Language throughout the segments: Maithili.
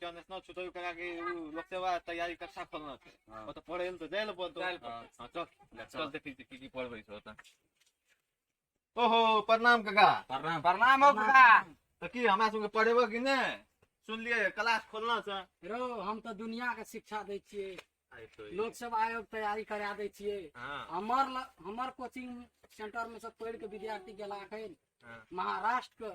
इंटरनेशनल छुटौ करा के उ लोक सेवा तैयारी कक्षा खोलना छै। हाँ। ओतऽ पढ़ै लए तऽ जाइ लए पड़तौ। जाइ लए पड़तौ। हाँ, चल चल, देखै छी की की पढ़बै छै ओतऽ। ओहो, प्रणाम काका। प्रणाम। प्रणाम हो काका। तऽ की हमरा सबके पढ़ेबो कि नहि? सुनलियै क्लास खोलना छै। रौ, हम तऽ दुनिया के शिक्षा दै छियै। अरे तो लोक सब आयोग तैयारी करा दै छियै। हमर कोचिंग सेंटर में सब पढ़ि के विद्यार्थी गेला अखन महाराष्ट्र के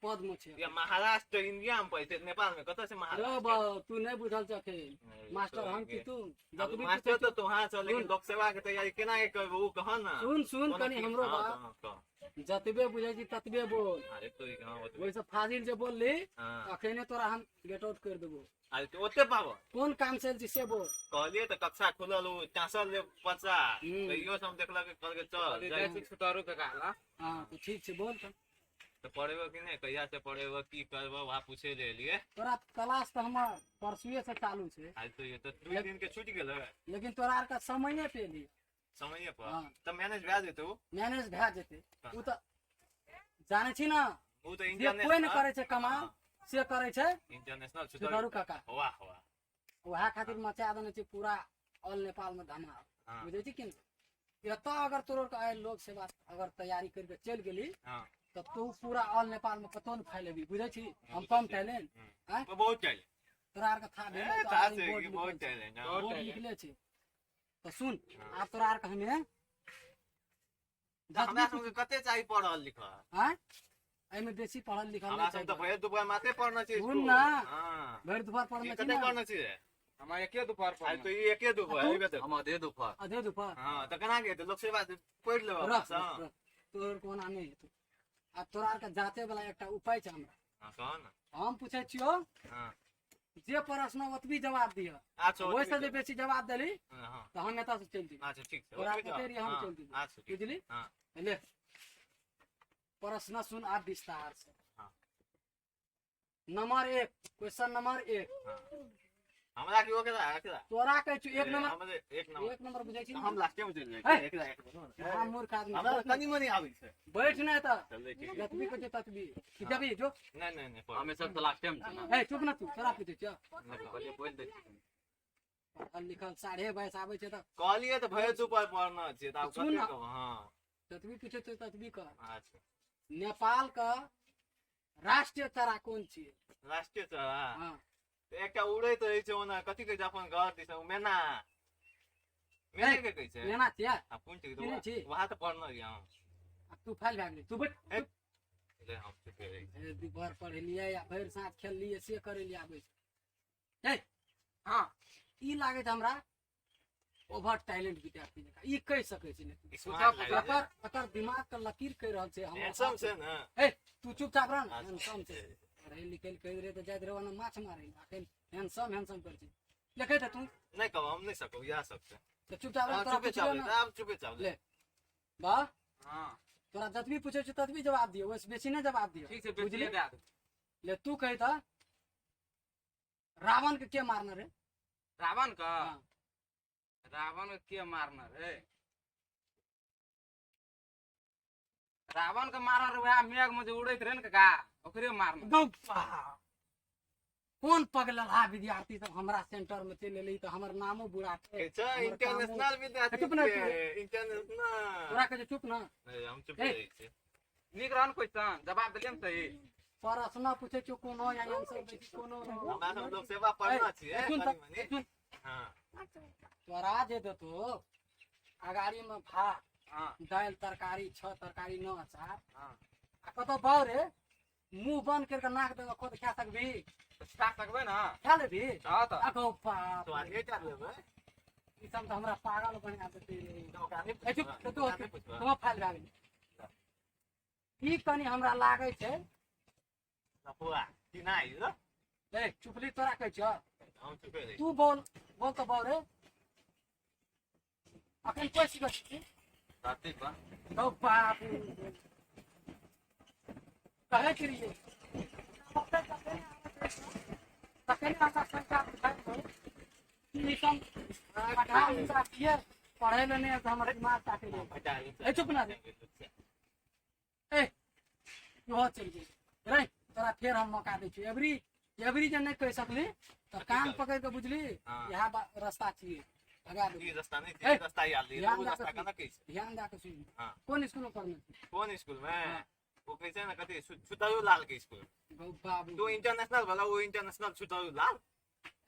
पद में छै। या महाराष्ट्र इंडिया में पड़ै छै, नेपाल में कतऽ छै रौ महाराष्ट्र? बा, तू नहि बुझल छ अखन। नहीं, मास्टर तो हम की तू अब जतबी मास्टर पूछै तऽ तोहार छ, लेकिन सुन। लोक सेवा के तैयारी केना के करबो उ कह ना। सुन सुन, कोनो कनि हमरो बात। हाँ, कह। जतबे बुझै छी ततबे बोल। अरे तो हाँ, ओतबे। ओहिसँ फाजिल जे बोलली, अखने तोरा हम गेट आउट कर देबो। अरे तो ओते पाबो। कोन काम से आयल छी से बोल। कहलिए तऽ कक्षा खुलल, उ चासल जे बच्चा तऽ इहो सब देखलक, कहलकै चल जाइ छी छुतारू काका ला। हाँ, तऽ ठीक छै, बोल तऽ। तऽ पढ़ेबो कि नहि? कहिया से पढ़ेबो, की करबो, वहाँ पूछे ले एलियै। तोरा क्लास तऽ हमर परसुए से चालू छै। आज तो ये तऽ 2 दिन के छूटि गेलै। लेकिन तोरा आरके समये पे एली। समय पर। हाँ। तऽ मैनेज भए जेतौ। मैनेज भए जेतै, ओ तऽ जानै छी ने। ओ तऽ जे कोइ नहि करै छै कमाल, से करै छै इंटरनेशनल सुधारू काका। वाह वाह! वएह खातिर मचा देने छै पूरा ऑल नेपाल में धमाल। बुझै छी कि नहि? एतऽ अगर तोरो के आयल लोक सेवा अगर तैयारी करि के चलि गेली, तऽ तू पूरा ऑल नेपाल में कतौ नहि फैलेबी। बुझै छी हम कम टैलेंट आँय? बहुत टैलेंट। तोरा आरके था भेल। ए, था छै कि बहुत टैलेंट, हाँ। बोर्ड लिखले छै। तऽ सुन, आब तोरा आरके हमे तऽ हमरा सबके कते चाही पढ़ल लिखल? आँय, एहिमे बेसी पढ़ल लिखल हमरा नहि सब तऽ चाही। भरि दुपहर मात्रे पढ़ने छी सुन स्कूल। ना। हाँ। भरि दुपहर ई पढ़ने छी कते ने? पढ़ने छी? हमरा एके दोपहर आइ पर। तो ई एके दुपहर आ तू? एबे तऽ। हम आधे दोपहर। आधे दुपहर। हाँ, तऽ केना के हेतै? लोक सेवा से पढ़ि लेबै रह। अपना रह, सँ। रह। तोहर कोना नहि हेतौ। आ तोरा आरके जाते वाला एकटा उपाय छै हमरा। हाँ, कह ना। हम पूछै छियौ, जे प्रश्न ओतबी जवाब दिह। अच्छा। ओहिसँ ओतबी जे बेसी जवाब देली, हाँ तऽ हम एतऽ से चलि जेबै। अच्छा, ठीक छै। तोरा ओतबी कते रहियै, हम हाँ, चलि जेबै। अच्छा, ठीक। बुझली? हाँ। ले, प्रश्न सुन आब विस्तार से। Number 1, question number 1। हाँ। हमरा की ओकरा एकरा? तोरा कहै छियौ, एक नंबर। हमरे एक नंबर। एक नंबर, बुझै छी हम ने? लास्टे में चलि जाइ हे! छी। एकरा एक नंबर। हम मूर्ख आदमी। हमरा बैठ ने। कनि मनि आबै छै। बैठ ने तऽ। चलै ठीक। जतबी कहै छियौ ततबी की देबी जो। नहि नहि नहि, पढ़। हमे सब तऽ लास्टे में छै ना। ए, चुप ने तू, तोरा पूछै छियौ। कहलियै बोल दै छी। पढ़ल लिखल 22.5 आबै छै तऽ। कहलियै तऽ भरि दुपहर पढ़ना छै, तऽ आब सुन कते ना। कहब? हाँ। जतबी पूछै छियौ ततबी कर। अच्छा। नेपाल के राष्ट्रीय चरा कोन छियै? राष्ट्रीय चरा? हाँ। तऽ एकटा उड़ैत रहै छै ओना, कथी कहै छै अपन घर दिस, ओ मैना। मैना के कहै छै। मैना छियै? आ कोन छै? चिन्है छी? वहाँ तऽ पढ़ने रहियै हम। आ तू फाइल भए गेली, तू बैठ। हे। ले, हम चुपे रहै छी। ए, दुपहर पढ़ेलियै आ भरि साँझ खेललियै, से करै लिए आबै छै। ए, हाँ। ई लागै छै हमरा ओवर टैलेंट विद्यार्थी जकाँ। ई कहि सकै छै ने? स्मार्ट लागै छै। एकर दिमाग के लकीर कहि रहल छै हमरा। हैंडसम छै ने। ए, तू चुपचाप रह ने। अच्छा। हैंडसम छै। पढ़ै लिखै लए कहैत रहै तऽ जाइत रहै ओना माछ मारै लए। अखन हैंडसम हैंडसम करै छै। देखै तऽ तू। नहि कहब, हम नहि सकब, इएह सब छै। तऽ चुपचाप रह। हाँ, तोरा चुपे पुछलियौ चाप ने। आब चुपे चाप। ले। वाह। हाँ। तोरा जतबी पूछै छियौ ततबी जवाब दियौ, ओहिसँ बेसी नहि जवाब दियौ। ठीक छै। बुझली? बेसी दए दे। ले, तू कही तऽ रावण के के मारने रे? रावण का? हाँ। रावण के के मारना रे? रावण के मारना रे वएह मेघ में जे उड़ैत रहे ने काका, ओकरे मारना। गप्पा। कोन पगलहा विद्यार्थी सब हमरा सेंटर में चलि एलै तऽ हमर नामो बुरा छै। छै हमर इंटरनेशनल विद्यार्थी चुप ना। छियै, इंटरनेशनल। तोरा कहै छै चुप ना। नहि, हम चुपे ए। रहै छी। नीक रहन क्वेश्चन, जवाब देलियै ने सही? प्रश्न पूछै छियौ कोनो या आंसर दै छी कोनो। हमरा सब लोक सेवा पढ़ना छियै सुन कनि तऽ, मनि। सुन। हाँ। तोरा जे देतो अगाड़ी में भात, दालि, तरकारी, छह तरकारी, नौ अचार, आ कतौ बाउ रे मुंह बंद करके नाक दऽ कऽ खा सकबी? खा सकबै ने। खा लेबी? हाँ तऽ। आ गौ बाप तो आगे चार लेबै। ई सब तऽ हमरा पागल बना देतै रे। तऽ ओकरा नहि ए, चुप। पुछबै, तू ओकरा नहि पुछबै। तू फाइल भए गेली। ई कनि हमरा लागै छै लफुआ की नहि रो। ए, चुपली, तोरा कहै छियौ। हम चुपे रहै छी। तू बोल, बोल तऽ बाउ रे। अखन कोइ सीखै छी? धरती पर। गौ बाप रे। कहै छी रहियै तखने हमरा शंका बुझाइ छै कि ई सब पढ़ा लिखा किए पढ़ै लए नहि तऽ हमर दिमाग काटि गेल। बचा ले। ए, चुप ना रे। ए, इहो चलि गेल रे। तोरा फेर हम मौका दै छियौ एबरी। एवरी जे नहि कहि सकली तऽ कान पकड़ के बुझली। हाँ। इएह रास्ता छियै, भगा ई देबै। रास्ता नहि ए, छै, ई रास्ता आयल रहियै, ध्यान ओ दए रास्ता कऽ केना कहै छै? ध्यान दए कऽ सुन। हाँ। कोन स्कूल में पढ़ने छी? कोन स्कूल में? हाँ। ओ कहै छै ने कथी छुतरू लाल के स्कूल। बाबू। तू इंटरनेशनल वाला, ओ इंटरनेशनल छुतरू लाल।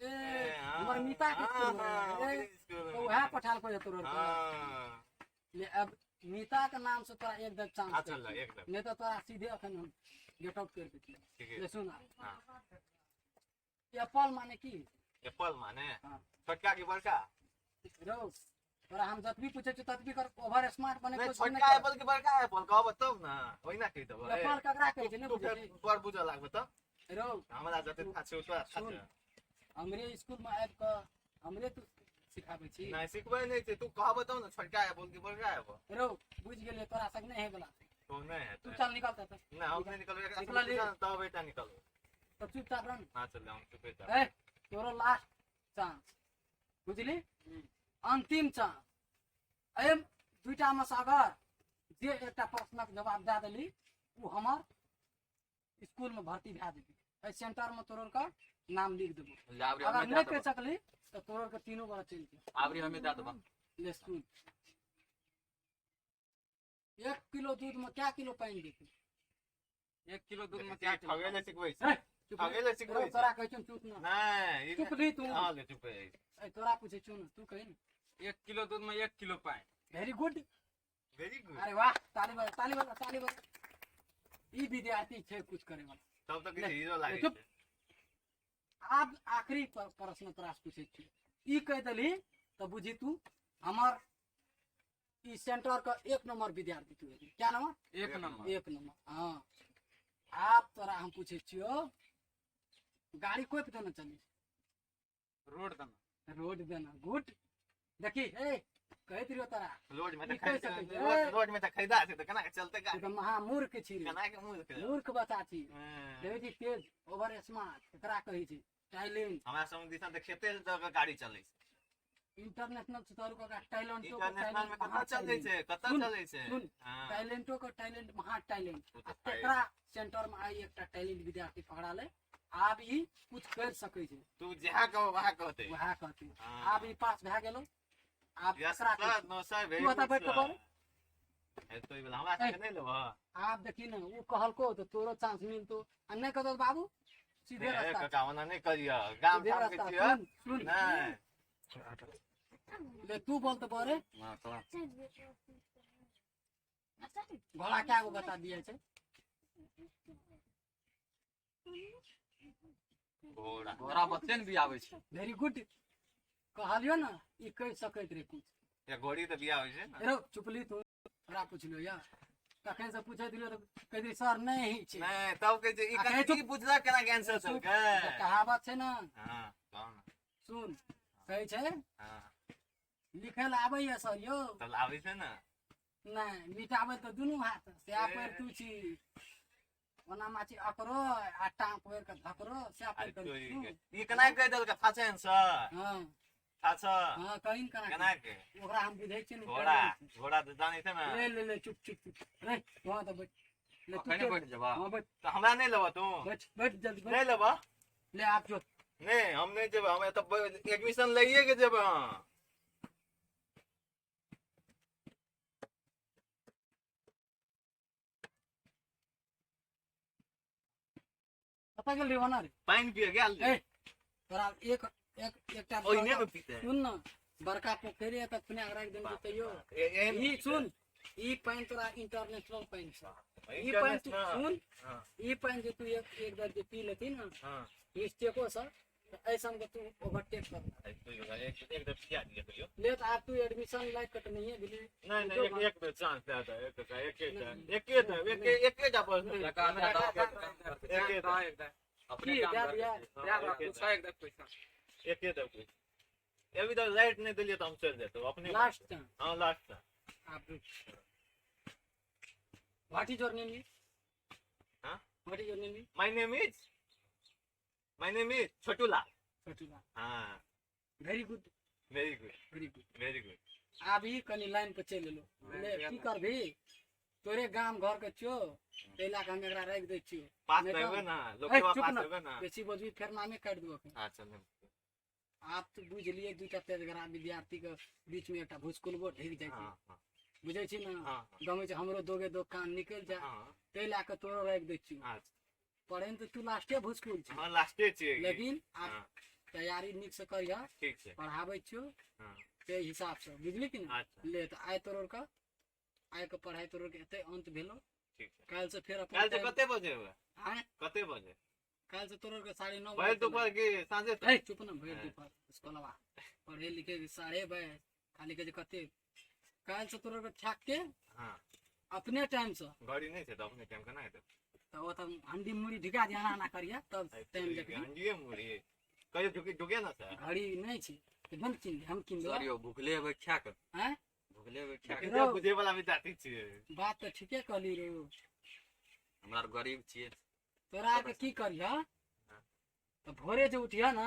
ए, हाँ, हमर मीता के स्कूल में। हाँ, ए, ओकरे स्कूल तऽ में। उएह पठाल को तोरो। हाँ। ले अब मीता के नाम से तोरा एक दर चांस। अच्छा ल, एक दर। नहीं तो तोरा सीधे अखन हम गेट आउट कर देतियै। ठीक है। ले सुन आब। हाँ। एप्पल माने की? एप्पल माने हाँ। छोटका की बड़का? रौ, तोरा हम जतबी पूछै छियौ ततबी कर, ओवर स्मार्ट बने नहीं, कोशिश नहि छोटका कर। एप्पल की बड़का एप्पल कहब तब ना, ओहिना कहि देबो। ए, एप्पल ककरा कहै छै नहि तू बुझै फेर छी? तोर बुझऽ लागबो तऽ। रौ, हमरा जते थाह छै तोरा थाह सुन। छै। हमरे स्कूल में आबि कऽ हमरे तू सिखाबै छी? नहीं, सिखबै नहि छै, तू कहब तब ने छोटका एप्पल की बड़का एप्पल। रौ, बुझि गेलियै, तोरा संग नहि होय बला। तो नहीं है। तू चल निकल तऽ। नहीं, हम नहीं निकलबै। एकरा निकलऽ ले। तब बेटा निकलबै। तऽ चुपचाप रह ने। हाँ, चल, हम चुपे चाप। ए, तोरो लास्ट चांस बुझली, अंतिम चांस। एहि दुइटा मे से अगर जे एकटा प्रश्नक जवाब दए देली, ओ हमर स्कूल में भर्ती भए जेबी, एहि सेंटर में तोरो के नाम लिख देबो। ले आबरी अगर हमे नहि दए कहि देबो। सकली तऽ तोरो के तीनू गोरा चलि जेबो। आबरी हमे दए देबो। ले सुन, 1 किलो दूध में क्या किलो पानि देतै? 1 किलो दूध में क्या? ठगे ले सिखबै छै। ए, चुप ठगे ले सिखबै रौ, छै। तोरा कहै छियौ चुप न। नहीं, ई चुप ली तू। हाँ, ले चुप रही। ए, तोरा पूछै छियौ ने, तू कही ने। 1 किलो दूध में 1 किलो पानी। Very good. Very good. अरे वाह, ताली बजा, ताली बजा, ताली बजा। ई विद्यार्थी छै कुछ करे वाला। तब तऽ किछु हीरो लागै चुप। छै। आब आखिरी प्रश्न तोरा से पूछै छियौ। ई कहि देली तऽ बुझी तू हमर ई सेंटर के एक नंबर विद्यार्थी तू हेबी। क्या नंबर? एक नंबर। एक नंबर, हाँ। आब तोरा हम पूछै छियौ, गाड़ी कोइ पे देना चली? रोड देना। रोड देना, गुड। देखी, ए, कहैत रहियो तोरा। रोड में ई तऽ कहि सकै छै। ए, रोड में तऽ खैदा छै, तऽ केना के चलतै तू गाड़ी? तऽ महामूर्ख छी रे। केना के मुँह के? मूर्ख बच्चा छी। हम्म। देखै छी, तेज, ओवर स्मार्ट, एकरा कहै छै टैलेंट। हमरा सब दिसन तऽ खेते दऽ के गाड़ी चलै छै। इंटरनेशनल सुतारू का टैलेंटो। इंटरनेशनल में कतऽ चलै छै, कतऽ सुन, चलै छै? सुन। हाँ। टैलेंटो का टैलेंट, महा टैलेंट। ओ आ तऽ छै। तेकरा सेंटर में आई एकटा टैलेंट विद्यार्थी पकड़ा ले, आब ई कुछ कर सकै छै। तू जहाँ कहो वहाँ कहतै। वएह कहतै। हाँ। आब ई पास भए गेलो, आब यस एकरा सर, नो सर, वेरी तू एतऽ गुड बैठ कऽ सर। बोल। ए, तो ई वाला हमरा सबके नहि लेबह? आब देखी ने, ओ कहलको तऽ तोरो चांस मिलतो आ नहि कहतो तऽ बाबू सीधे ए, रास्ता। काका, ओना नहि करियह, गाम सीधे ठाम के रास्ता। छियह। सुन, सुन। नहि। ले तू बोल तऽ बरे। हाँ, तो घोड़ा कए गो बच्चा दिए छै? घोड़ा। घोड़ा बच्चे ने बियाबै छै। वेरी गुड, कहलियो ने ई कहि सकैत रहे कुछ। या घोड़ी तऽ बियाह होइ छै ने। रौ, चुपली तू। हमरा पुछलियो या तखन से पूछैत रहियो तऽ कहि दिही सर नहि छै। नहि, तब कहै छै ई आ केना कहै ई बुझलक केना के आंसर चुप, देलकै? कहावत छै ने। हाँ, कहू ने। सुन, कहै छै हाँ। लिखै लए आबैया सर यौ? तब आबै छै ने। नहि, मिटाबै तऽ दुनू हाथ सएह ए। पैर तू छी, ओना माछी अकरो आ टांग पकड़ि कऽ धकरो सएह अरे पैर तोरी तू। के। ई केना कहि देलकै थाह छै आंसर? हँ। थाह छ? हँ, कही ने केना। केना के? ओकरा हम बुझै छियै ने। घोड़ा, घोड़ा तऽ जानै छै ने। ले ले ले, चुप चुप चुप रे, वहाँ तऽ बैठ ले तू। अखने बैठ जेबा? हँ, बैठ। तऽ हमरा नहि लेबह तू? बैठ, बैठ, जल्दी बैठ। नहि लेबह? ले आप जो। नहि, हम नहि जेबै, हम एतऽ एडमिशन लैये के जेबै हम। कतऽ गेल रे ओना रे? पानि पिए गेल। ए, तोरा एक एक एकटा ओहिने मे पीते। सुन न, बड़का पोखरि है तऽ खुना के राखि देने तैयो। एहन ई सुन, ई पानि तोरा इंटरनेशनल पानि छै ई पानि। तू सुन। हाँ। ई पानि जे तू एक एक बेर जे पी लेती ने हाँ। मिस्टेको से, तऽ एहि सबके तू ओवरटेक कर। एक एक बेर पिया दिअ कहियो। ले तऽ आब तू एडमिशन लायक के तऽ नहिये भेली। नहीं नहीं, एक एक बेर चांस दे दे, एक एक एके दे, एक एके टा प्रश्न। काका, दे दो। एके दे। एक दे। अपने की काम दए कर। दिया? दे, पूछा एक दे पैसा। एके दे कुछ। अभी तक लाइट नहीं दिलिए तो हम चल जाते अपने। Last chance. हाँ, लास्ट। आप रुक। What is your name? हाँ? What is your name? My name is Chhotu Lal. Chhotu Lal. हाँ। Very good. Very good. Very good. Very good. आब ई कनि लाइन पर चलि एलो। ले, की करबही? तोरे गाम घर के छियो, ताहि लए कऽ हम एकरा राखि दै छियो। पास नहीं तो- हेबै ना, ए, लोकसेवा चुप पास ना। हेबै ना। बेसी बजबी फेर नामे काटि देबो। अच्छा नहीं। आब तऽ बुझि लिए दूटा तेजगरा विद्यार्थी के बीच में एकटा भुसकुलबो ढेक जाइ छै। हाँ हाँ। बुझै छी ने? हाँ। गमै छै हमरो दोगे दो कान निकलि जाय। हाँ। ताहि लए कऽ तोरो राखि दै छियो। अच्छा। पढ़े तऽ तू लास्टे भुसकुल छी। हाँ लास्टे छियै। लेकिन आब हाँ। तैयारी नीक से करिह। ठीक छै। पढ़ाबै छियो हाँ। ताहि हिसाब से, बुझली कि ने? अच्छा। ले तऽ आइ तोरो के आइ के पढ़ाई तोरो के एते अंत भेलो। ठीक छै। काल्हि से फेर अपन काल्हि से कते बजे हेबै? आँय? कते बजे? काल्हि से तोरो के 9:30 भरि दुपहर की साँझे तक? ए चुप ना, भरि हाँ। दुपहर स्कूलवा पढ़े लिखे के साढ़े बारह खाली के जे कते काल्हि से तोरो के ठाक के हाँ। अपने टाइम से। घड़ी नहि छै तऽ अपने टाइम केना हेतै? तऽ ओ तऽ हंडी मुड़ी ढिका दिया एना एना करिया तब टाइम देखबी। हंडिये मुड़ी कहियो ढुके ढुके ना सर। घड़ी नहि छै तऽ हम किन हम किन देबो। सर यौ भुखले हेबै खा कऽ। आँय? भुखले हेबै खा कऽ। लेकिन बुझे वाला विद्यार्थी छियै। बात तऽ ठीके कहली रो। हमरा आर गरीब छियै। तोरा आरके की करिह तऽ भोरे जे उठिह ना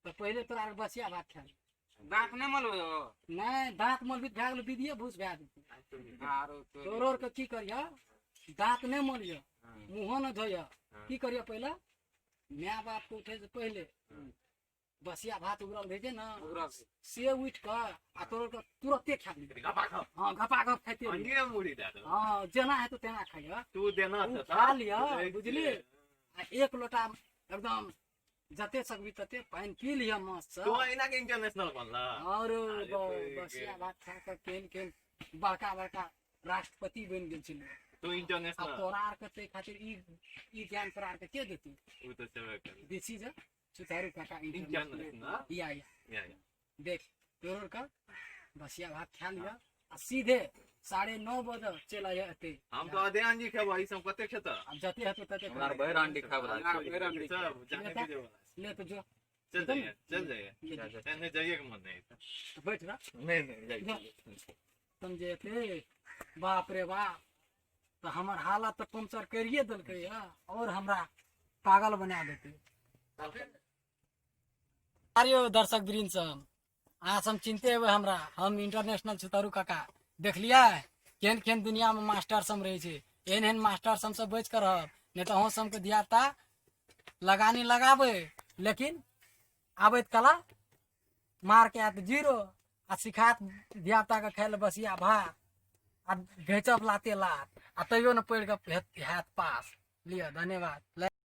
तऽ पहिले तोरा आरके बसिया भात खा ले। दाँत नहि मलबै हो? नहि दाँत मलबी भए गेलो विधिये भूस भए जेतै। आरो तोरो आरके की करिह, दाँत नहि मलिह, मुँहो नहि धोइह, की करिह पहिले माय बाप के उठे से पहिले बसिया भात उगरल रहै छै ने से उठि कऽ आ तोरो के तुरते खा लिह। गपागप। हाँ गपागप खाइते रहिह। हंडिये मुड़ी दए दो। हाँ जेना हेतौ तेना खाइह। तू देना उ छ खा लिह, बुझली? आ एक लोटा एकदम जते सकबी तते पानि पी लिह मस्त से। तू एना के इंटरनेशनल बनला। और अरे तो बसिया भात खा कऽ केहन केहन बड़का बड़का राष्ट्रपति बनि गेल छलै। तू आ इंटरनेशनल। तोरा आरके ताहि खातिर ई ज्ञान तोरा आरके के देतै? उ तऽ छेबे करै। दिस is सुतारू काका इंटरनेशनल। इंटरनेशनल। या या। या या। देख तोरो के बसिया भात खा लिह आ सीधे 9:30 बजे चलि आइह एते। हम तऽ आधे अंडी खेबै, ई सब कते खेतऽ? आब जते हेतौ तते हमरा आर खेबै। भरि अंडी खाय बला हमरा छियै। भरि अंडी। सब जाने बुझे वाला। ले तऽ जो। चल जाइए, चल जाइए। ले जो। नहीं जाइए के मन नहीं। तऽ बैठ रह। नहीं नहीं जाइए। समझे थे बाप रे बाप, तऽ हमर हालत तऽ पंचर करिए देलकै या और हमरा पागल बना देतै। आर्यो दर्शक वृंद सब, अहाँ सब चिन्हते हेबै हमरा, हम इंटरनेशनल छुतारू काका। देखलियै केहन केहन दुनिया में मास्टर सब रहै छै। एहन एहन मास्टर सब से बचि कऽ रहब, नहि तऽ अहूँ सबके धियापुता लगानी लगाबै लेकिन आबैत कला मार के आयत जीरो आ सिखायत धियापुता के खाय लए बसिया भात आ घैचब लाते लात आ तैयो ने पढ़ि कऽ हैत पास। लिअ धन्यवाद।